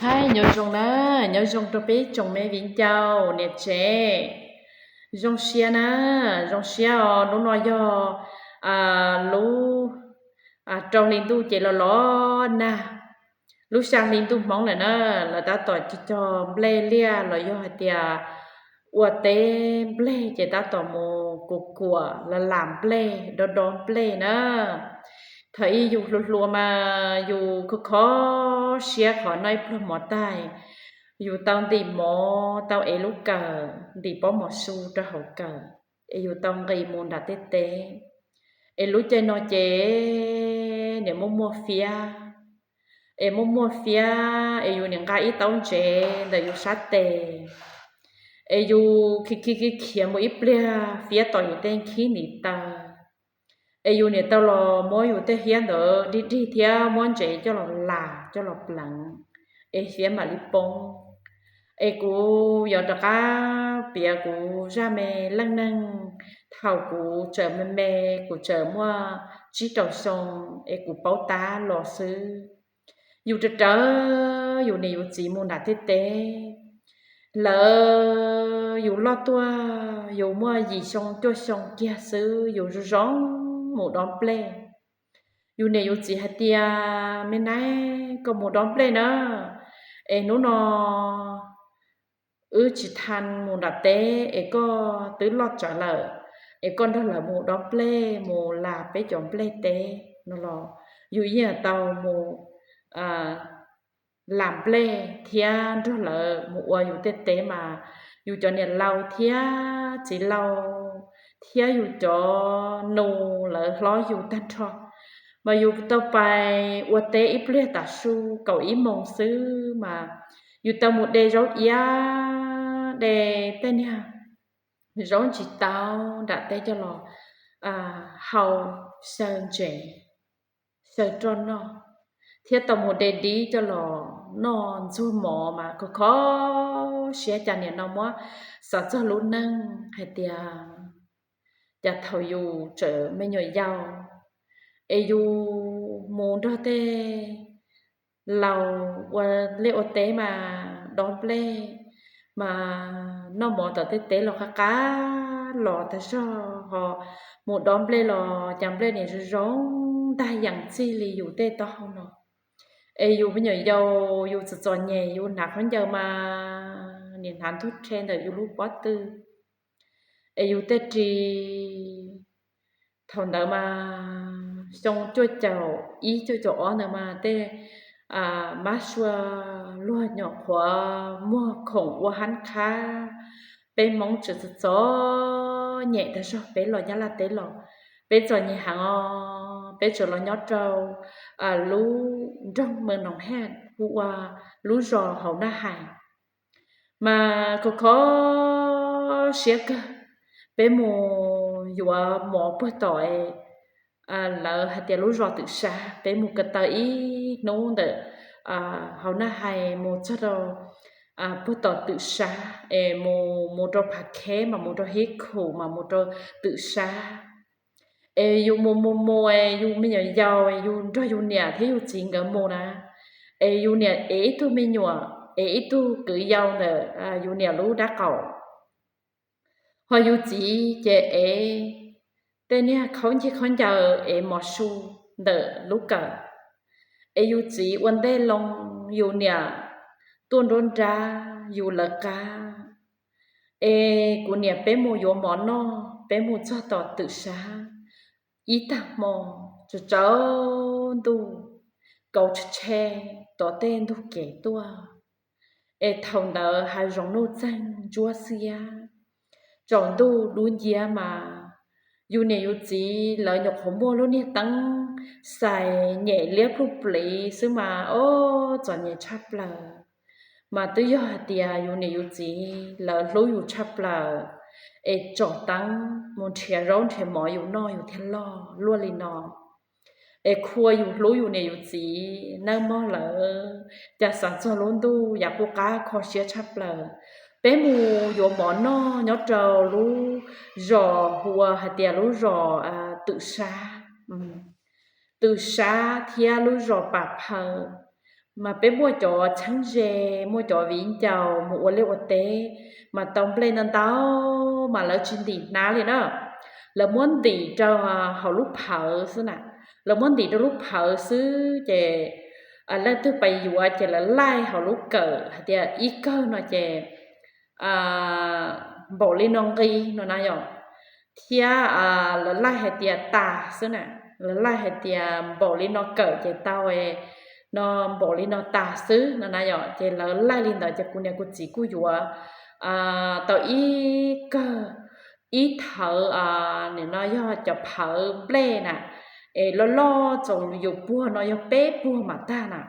Hais nyob zoo na, nyob zoo rau peb tsoom me viv ncaus niam tsev. Zoo siab na, zoo siab os. Hnub no yog lub rau hli ntuj ces los los nag, lub xya hli ntuj Hmoob lawm na, lawv tab tom cog nplej liaj los yog hais tias ua teb nplej ces tab tom mus kuam kuam los lam nplej, dob dob nplej na. Thaum ub yus hluas hluas mas yus kho kho siab qhov noj ib pluag mov tag, yus tau ntim mov, tau ev lub kawm, ntim pob mov su rau hauv kawm, es yus tau nqis mus nram tej teb. Es lub caij no ces nim muaj muaj fiab, es muaj muaj fiab es yus nim nqa ib taub ntsev ntawm yus sab tes, es yus khi khi khi khiav mus ib pliag fiab tom yus tej khib ntiv taw, es yus nim tau los muab yus tej hiab ntawd dig dig thiab muab ntsev coj los las coj los pleev, es fiab mam li poob. Es kuv yuav rov qab piav kuv zaj me leej neeg thaum kuv tseem me me, kuv tseem muaj tsib rau xyoo, es kuv paub tab los xwb. Yus rawv rawv yus niam yus txiv mus nram tej teb, lawv yus loj tuaj yus muaj yim xyoo cuaj xyoo kiag xwb, yus zoo zoo mus dob nplej. Yus niam yus txiv hais tias, me nab, koj mus dob nplej na, es hnub no wb tsis tha mus nram teb es koj twb loj tsawv lawm, es koj nrog lawv mus dob nplej mus las peb cov nplej teb no los yus yeej tau mus lam nplej thiab nrog lawv mus ua yus tej teb mas yus cov niam laus thiab txiv laus thiab yus cov nus lawv hlob yus tag nrho. Mas yus tau pais ua teb ib pliag tav su kaum ib moos xwb mas yus tau mus de zaub iab, de tej niag zaub ntsis taub nram teb coj los hau xyaw ntsev, xyaw roj noj, thiab tau mus de dib coj los noj ntxuag mov mas kho kho siab. Cas nim no muab xav txog lub neej hais tias cas thaum yus tseem me nyuam yaus es yus mus nrog tej laus ua liaj ua teb mas dob nplej mas noj mov tom tej teb los qab qab los tag zog, ho mus dob nplej los cas nplej nim zoo zoo ntag yeem txij li yus tej taub hau no. Es yus me nyuam yaus yus txom txom nyem yus hnav khaub ncaws mas nim hnav ntug rhe ntawm yus lub pob tw. Es yus tej ris thaum ntawd mas xyoo cuaj caum ib cuaj caum ob ntawd mas tej mab sua luag nyuam qhuav muag khoom ua hab qhab. Peb Hmoob tseem txom txom nyem tag zog, peb los Nyab Laj teb los peb txom nyem heev os. Peb tseem los nyob rau lub nroog Mes Noos Hej hu ua lub zos Hauv Naj Hais. Mas kho kho siab kawg, peb mus yuav mov puag tom lawv hais tias lub zos Twm Sab, peb mus ko taw ib hnub ntawm Hauv Naj Hais mus txog rau puag tom Twm Sab, es mus mus rau Phav Kheb mas mus rau Hib Khum mas mus rau Twm Sab. Es yus mus mus mus es yus me nyuam yaus yus nrog yus niam thiab yus txiv nkawd mus na, es yus niam ev ib tug me nyuam, ev ib tug kwv yau ntawm yus niam lub dab qaum, ho yus txiv ces ev tej niag khaub ncaws, khaub ncaws ev mov su ntawm lub kawm. Es yus txiv ua ntej loo, yus niam tuaj nruab nrab yus lawv qab. Es kuv niam peb mus yuav mov noj, peb mus txog tom Twm Sab ib tag hmo, tsaus tsaus ntuj, kauv tshe tshe tom tej ntug kev tuaj. Es thaum ntawd hav zoov nuj txeeg ntsuab xiab, tsaus ntuj dub nciab mas yus niam yus txiv lawv nyuam qhuav muaj lub niag teeb xais nyem liab pluj pliv xwb mas ob txom nyem tshaj plaws. Mas twb yog hais tias yus niam yus txiv lawv hlub yus tshaj plaws, es tsom teeb mus nrhiav zaub nrhiav mov yus noj yus thiaj loj luaj li no. Es khua yus hlub yus niam yus txiv nawb mog lawm. Cas xav txog lub ntuj yam qub qab kho siab tshaj plaws. Peb mus yuav mov noj nyob rau lub zos hu ua hais tias lub zos Twm Sab, Twm Sab thiab lub zos Pam Phaw. Mas peb muaj cov txheeb ze, muaj cov viv ncaus mus ua liaj ua teb, mas tau nplej ntau ntau, mas lawv tsis ntim hnav li na. Lawv muab ntim rau hauv lub phawv xwb na. Lawv muab ntim rau lub phawv xwb ces leej twg pais yuav ces lawv laij hauv lub kawm hais tias ib kawg no ces npaum li no nqi no na yom, thiab lawv laij hais tias tas xwb na, lawv laij hais tias npaum li no kawm ces tau, no npaum li no tas xwb no na yom. Ces lawv laij li ntawd ces kuv niam kuv txiv kuj yuav tau ib kawg, ib thawv, nim no yog cov phawv nplej na, es loj loj txaus yus puag no yog peb puag mam tag na.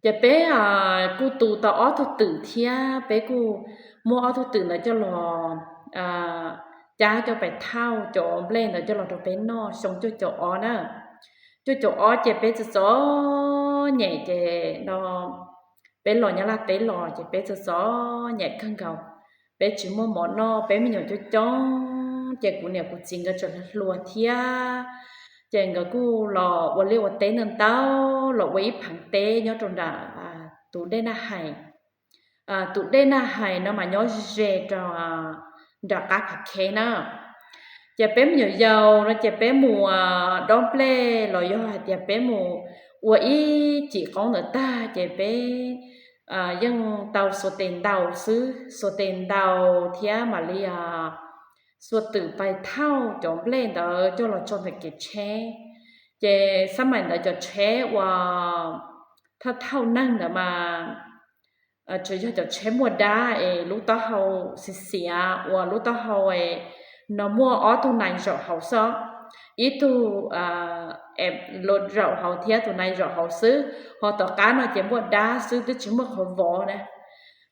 Ces peb kuj tu tau ob tug twm thiab peb kuj muab ob tug twm ntawd coj los cab coj pais thauj cov nplej ntawd coj los rau peb noj xyoo cuaj caum ob na. Cuaj caum ob ces peb txom txom nyem ces no peb los Nyab Laj teb los ces peb txom txom nyem kawg nkaus. Peb tsis muaj mov noj, peb me nyuam coob coob ces kuv niam kuv txiv nkawd tseem hluas thiab, ces nkawd kuj los ua liaj ua teb ntau ntau, los ua ib pheev teb nyob rau nram tus dej Naj Hais. Tus dej Naj Hais no mas nyob ze rau nram qab Phav Kheb na. Ces peb me nyuam yaus no ces peb mus dob nplej los yog hais tias peb mus ua ib cim qoob ntawd tag ces peb yeej tau xuas tes ntaus xwb, xuas tes ntaus thiab mam li xuas twm pais thauj cov nplej ntawd coj los tso ntawm kev tsheb. Ces xab mais ntawd cov tsheb uas thauj thauj neeg ntawd mas tsuas yog cov tsheb muaj dab es lub taub hau xiav xiav uas lub taub hau no muaj ob tug nais zaum hauv xwb, ib tug zaum hauv thiab tus nais zaum hauv xwb, ho tom qab no ces muaj dab xwb twb tsis muaj qhov vov na.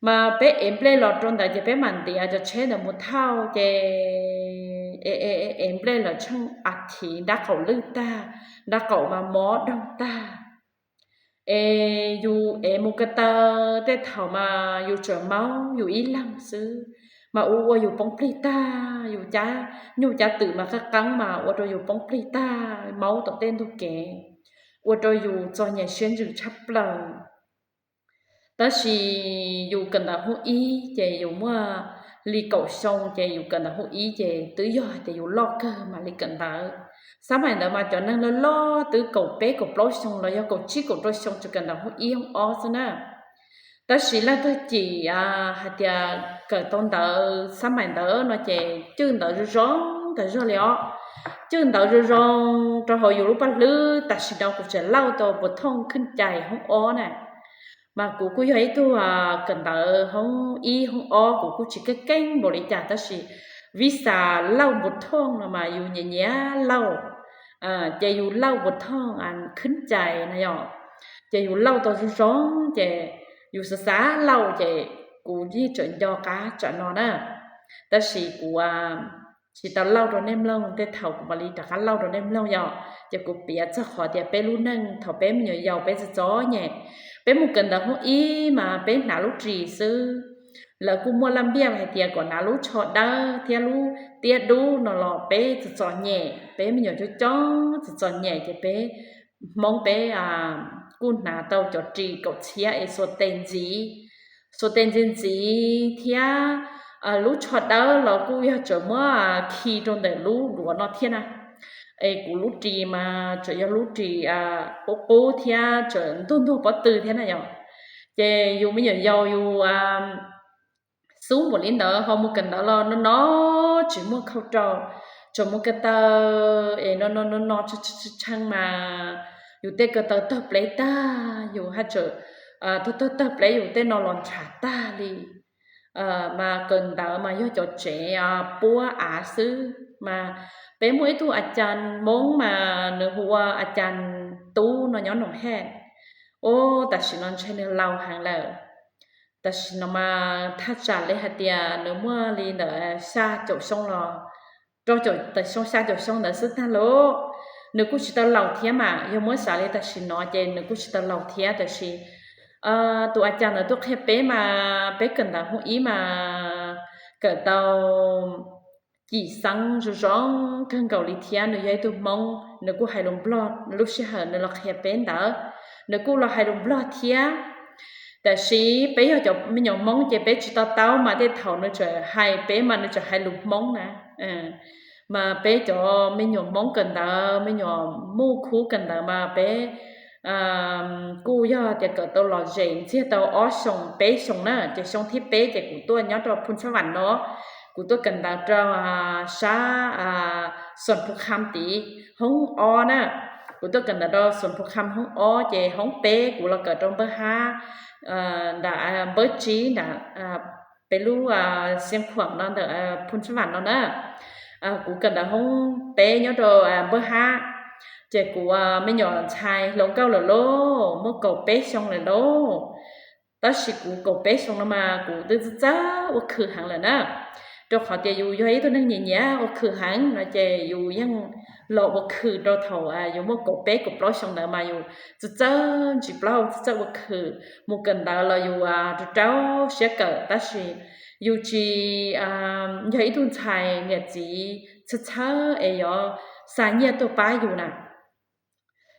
Mas peb ev nplej los rau ntawd ces peb mam ntiav cov tsheb ntawd mus thauj ces ev nplej lawm tsheej a thiv nrab qaum lwj tag, nrab qaum mas mob doog tag. Es yus ev mus ko taw tej thaum mas yus tseem maub yus ib leeg xwb, mas ua ua yus poob plig tag, yus cab nyuj cab twm mas qeeb qeeb mas ua rau yus poob plig tag, maub tom tej ntug kev, ua rau yus txom nyem siab ntsws tshaj plaws. Tab sis yus kawm ntawv hoob ib ces yus muaj li kaum xyoo ces yus kawm ntawv hoob ib ces twb yog hais tias yus loj kawg mam li kawm ntawv. Xab mais ntawd mas cov neeg loj loj twb kaum peb kaum plaub xyoo los yog kaum tsib kaum rau xyoo tsuas kawm ntawv hoob ib hoob ob xwb na. Tab sis leej twg cim hais tias kawm tau ntawv xab mais ntawd no ces cwj ntawv zoo zoo tas zog li os. Cwj ntawv zoo zoo rau hauv yus lub paj hlwb. Tam sim no kuv tseem lauj tau puas thooj khwj cai hoob ob na. Mas kuv kuj yog ib tug kawm ntawv hoob ib hoob ob kuv kuj tsis keej keej npaum li cas tab sis vim xav lauj puas thooj no mas yus nyiam nyiam lauj, ces yus lauj puas thooj khwj cai na yom, ces yus lauj tau zoo zoo ces yus xav xav lauj ces kuv yeej tseem nco qab tsam no na. Tab sis kuv tsis tau lauj rau nej mloog, tej thaum kuv mam li rov qab lauj rau nej mloog yom. Ces kuv piav txog qhov tias peb lub neej thaum peb me nyuam yaus peb txom txom nyem, peb mus kawm ntawv hoob ib mas peb hnav lub ris xwb. Lawv kuj muaj laj npiaj hais tias kom hnav lub tsho dawb thiab lub tiab dub no los peb txom txom nyem, peb me nyuam coob coob txom txom nyem ces peb Hmoob peb kuj hnav tau cov ris kaum txhiab es xuas tes ntxiv, xuas tes ntxiv ntxiv thiab lub tsho dawb los kuj yog tseem muab khi rau ntawm lub duav no thiab na. Es kuv lub ris mas tseem yog lub ris qub qub thiab tseem ntuag ntuag pob tw thiab na yom. Ces yus me nyuam yaus yus xub npaum li ntawd ho mus kawm ntawv los no no tsis muaj khau rau, tseem mus ko taw es no no no no tshee mas yus tej ko taw tawg pleb tag, yus haj tseem tawg tawg tawg pleb yus tej no los nrhav tag li. Mas kawm ntawv mas yog cov tsev puab av xwb mas peb muaj ib tug a cas Hmoob mas nws hu ua a cas Tub no nyob Noom Hej. Ub, tam sim no ntshe nws laus heev lawm. Tam sim no mas thaj tsam li hais tias nws muaj li ntawm xya caum xyoo los rau caum xyoo xya caum xyoo ntawd xwb tag lauj. Nws kuj tsis tau laus thiab mas yog muab xav li tam sim no ces nws kuj tsis tau laus thiab tab sis tus a cas ntawd tuaj qhia peb mas peb kawm ntawv hoob ib mas kawm tau cim xeeb zoo zoo kawg nkaus li thiab nws yog ib tug Hmoob nws kuj hais lus Nplog lub sij hawm nws los qhia peb ntawd. nws kuj los hais lus Nplog thiab. Tab sis peb yog cov me nyuam Hmoob ces peb tsis to taub mas tej thaum nws tseem hais peb mas nws tseem hais lus Hmoob na. Mas peb cov me nyuam Hmoob kawm ntawv, me nyuam muj khub kawm ntawv mas peb kuj yog tias kawm tau los zem ntxiag tau ob xyoos peb xyoos na, ces xyoo thib peb ces kuv tuaj nyob rau Phoo Xab Vam no, kuv tuaj kawm ntawv rau sab Xuas Phu Kham tid hoob ob na. Kuv tuaj kawm ntawv rau Xuas Phu Kham hoob ob, ces hoob peb kuv los kawm rau npawb hab, nram npawb tsib nram peb lub Xiav Khuam no ntawm Phoo Xab Vam no na. Kuv kawm ntawv hoob peb nyob rau npawb hab, ces kuv me nyuam ntxhais hluas nkauj lawm lauj, muaj kaum peb xyoo lawm lauj. Tab sis kuv kaum peb xyoo no mas kuv twb txawj txawj ua khwm heev lawm na. Rau qhov tias yus yog ib tug neeg nyiam nyiam ua khwm heev no ces yus yeej los ua khwm rau thaum yus muaj kaum peb kaum plaub xyoo ntawd mas yus txawj txawj ntsis plaub txawj txawj ua khwm, mus kawm ntawv los yus rau rau siab kawm, tab sis yus tsis yog ib tug ntxhais niam txiv txhawj txhawj es yuav xa nyiaj tuaj pab yus na.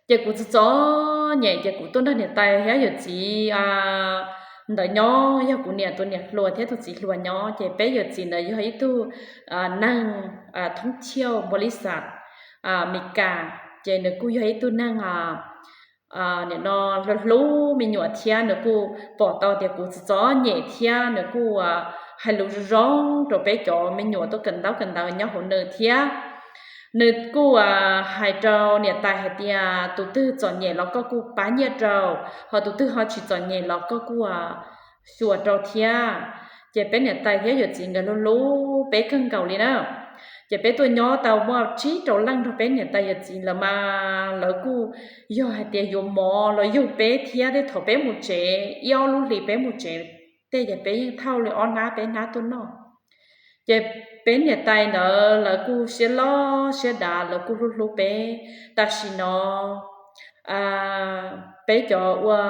Ces kuv txom txom nyem ces kuv tuaj nrog niam tais thiab yawm txiv ntawd nyob, yog kuv niam tus niam hluas thiab tus txiv hluas nyob, ces peb yawm txiv ntawd yog ib tug neeg thoob thiauj npaum li xav Mes Kas, ces nws kuj yog ib tug neeg nim no hlub hlub me nyuam thiab nws kuj pom tau tias kuv txom txom nyem thiab nws kuj hais lus zoo zoo rau peb cov me nyuam tuaj kawm ntaub kawm ntawv nyob hauv nws thiab. Nws kuj hais rau niam tais hais tias tus twg txom nyem los koj kuj pab nyiaj rau, ho tus twg ho tsis txom nyem los koj kuj xyuas rau thiab. Ces peb niam tais thiab yawm txiv nkawd hlub hlub peb kawg nkaus li na. Ces peb tuaj nyob tau muaj tsib rau leej nrog peb niam tais yawm txiv lawm mas lawv kuj yog hais tias yuav mov los yug peb thiab, tej thaum peb mus tsev ib ob lub hlis peb mus tsev tej ces peb yeej thauj li ob hnab peb hnab tuaj noj. Ces peb niam tais ntawd lawv kuj siab loj siab dav, lawv kuj hlub hlub peb. Tam sim no peb cov ua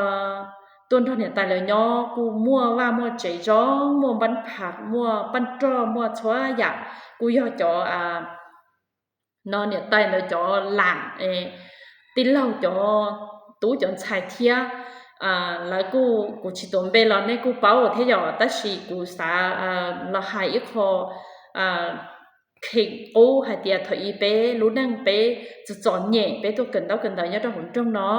tuaj nrog niam tais lawv nyob kuj muaj vaj muaj tsev zoo, muaj npab pham, muaj paj roj, muaj txhua yam, kuj yog cov no niam tais ntawd cov lam, tij laug cov tub cov ntxhais thiab. Lawv kuj, kuv tsis tuav npe los nej kuj paub thiab yom, tab sis kuv xav los hais ib qho kheem qub hais tias thaum ub peb lub neej peb txom txom nyem peb tuaj kawm ntaub kawm ntawv nyob rau hauv nroog no,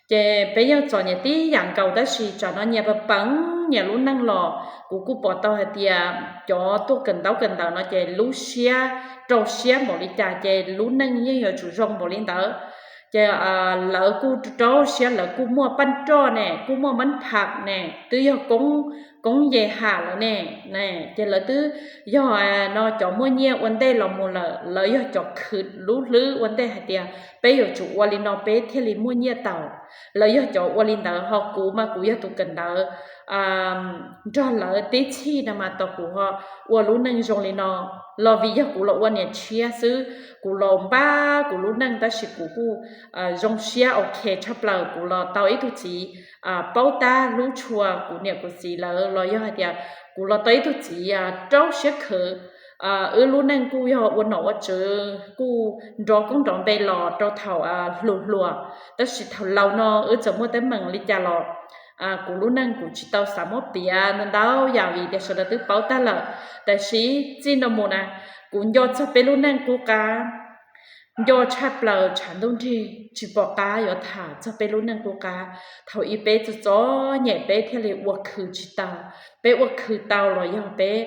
ces peb yeej txom nyem tib yam nkaus tab sis tsam no nyias pab peev nyias lub neej los kuv kuj pom tau hais tias cov tuaj kawm ntaub kawm ntawv no ces lub siab rau siab npaum li cas ces lub neej yeej yuav tsum zoo npaum li ntawd. Ces lawv kuj rau siab, lawv kuj muaj paj roj ne, kuj muaj npab pham ne, twb yog koob, koob ye ham lawm ne, ces lawv twb yog no cov muaj nyiaj ua ntej los mus lawm, lawv yog cov khwv lub hlwb ua ntej hais tias peb yuav tsum ua li no peb thiaj li muaj nyiaj tau. Lawv yog cov ua li ntawd, ho kuv mas kuv yog tus kawm ntawv nrog lawv tib txhij no mas tau kuv ho ua lub neej zoo li no los vim yog kuv los ua niam tshiab xwb, kuv los npaj kuv lub neej tab sis kuv kuj zoo siab ok tshaj plaws, kuv los tau ib tug txiv paub tab hlub tshua kuv niam kuv txiv lawv los yog hais tias kuv los tau ib tug txiv rau siab khwv. Wb lub neej kuj yog ua nom ua tswv kuj nrov koob nrov npe los rau thaum hluas hluas, tab sis thaum laus no wb txawm muaj teeb meem li cas los kuv lub neej kuv tsis tau xav muab piav ntau ntau yam vim tias sawv daws twb paub tag lawm. Tab sis txij no mus na, kuv nco txog peb lub neej qub qab, nco tshaj plaws tshav ntuj nrig tsis pom qab yuav tham txog peb lub neej qub qab. Thaum ub peb txom txom nyem peb thiaj li ua khwv tsis tau, peb ua khwv tau los yog peb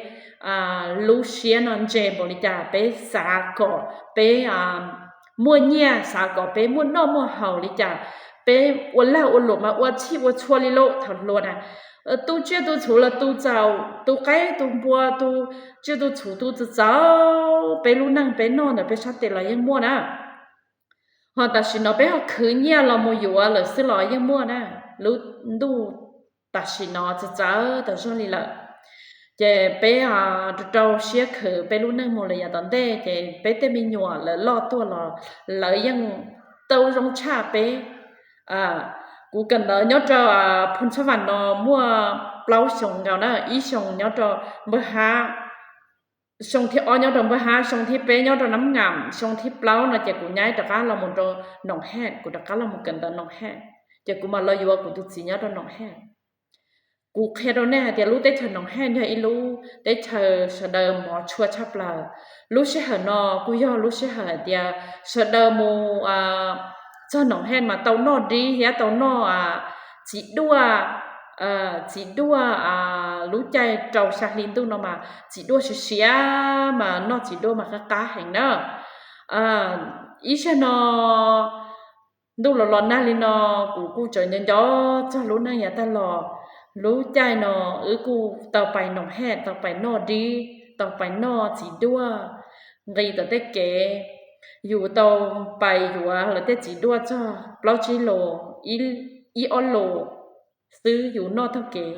lub siab no ntse npaum li cas, peb xav kom peb muaj nyiaj, xav kom peb muaj noj muaj haus li cas, peb ua lag ua luam mas ua txhij ua txhua li lauj. Thaum hluas na, tu tsiaj tu txhuv los tu txaus, tu qaib tu npua, tu tsiaj tu txhuv tu txaus txaus, peb lub neej peb noj ntawm peb sab tes los yeej muaj na. Ho tam sim no peb ho khwv nyiaj los mus yuav lawm xwb los yeej muaj na. Lub ntuj tam sim no txawv txawv tas zog li lawm. Ces peb rau rau siab khwv peb lub neej mus lawm yav tom ntej, ces peb tej me nyuam lawv loj tuaj los lawv yeej tau zoo tshaj peb. Kuv kawm ntawv nyob rau Phoo Xab Vam no muaj plaub xyoos nkaus na, ib xyoos nyob rau Npawg Hab, xyoo thib ob nyob rau Npawg Hab, xyoo thib peb nyob rau Nab Ngam, xyoo thib plaub no ces kuv nyab rov qab los mus rau Noom Hej, kuv rov qab los mus kawm ntawv Noom Hej. ces kuv mam los yuav kuv tus txiv nyob rau Noom Hej. Kuv qhia rau nej hais tias lub teb chaws Noom Hej yog ib lub teb chaws sawv daws mov tshua tshaj plaws. Lub sij hawm no kuj yog lub sij hawm hais tias sawv daws mus txog Noom Hej mas tau noj dib thiab tau noj txiv duaj, txiv duaj, lub caij rau xya hli ntuj no mas txiv duaj siav siav mas noj txiv duaj mas qab qab heev na. Ib zaug no ntuj los los nag li no, kuv kuj tseem nco nco txog lub neej yav tag los. Lub caij no wb kuj tau pais Noom Hej, tau pais noj dib, tau pais noj txiv duaj, nqis tom tej kev. Yus tau pais yuav lawv tej txiv duaj txog plaub tsib lus, ib ob lus xwb yus noj taug kev.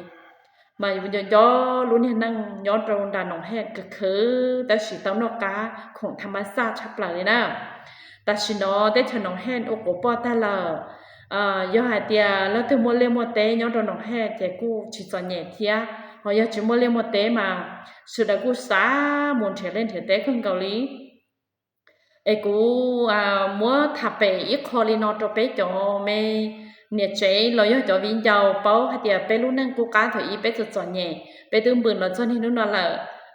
Mas yus nco nco lub niag neej nyob rau nram Noom Hej kawg khwv, tab sis tau noj qab khoom tha ma xaj tshaj plaws li na. Tam sim no teb chaws Noom Hej ua quas poj tag lawm. Yog hais tias leej twg muaj liaj muaj teb nyob rau Noom Hej ces kuj tsis txom nyem thiab, ho yog tsis muaj liaj muaj teb mas sawv daws kuj xav mus nrhiav liaj nrhiav teb kawg nkaus li. Es kuv muab tham pem ib qho li no rau peb cov me niam tsev los yog cov viv ncaus paub hais tias peb lub neej qub qab thaum ub peb txom txom nyem, peb twb npws los txog niaj hnub no lawm,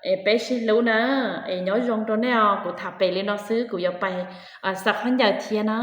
es peb sib hlub na. Es nyob zoo rau nej os, kuv tham pem li no xwb, kuv yuav pais xa khaub ncaws thiab na.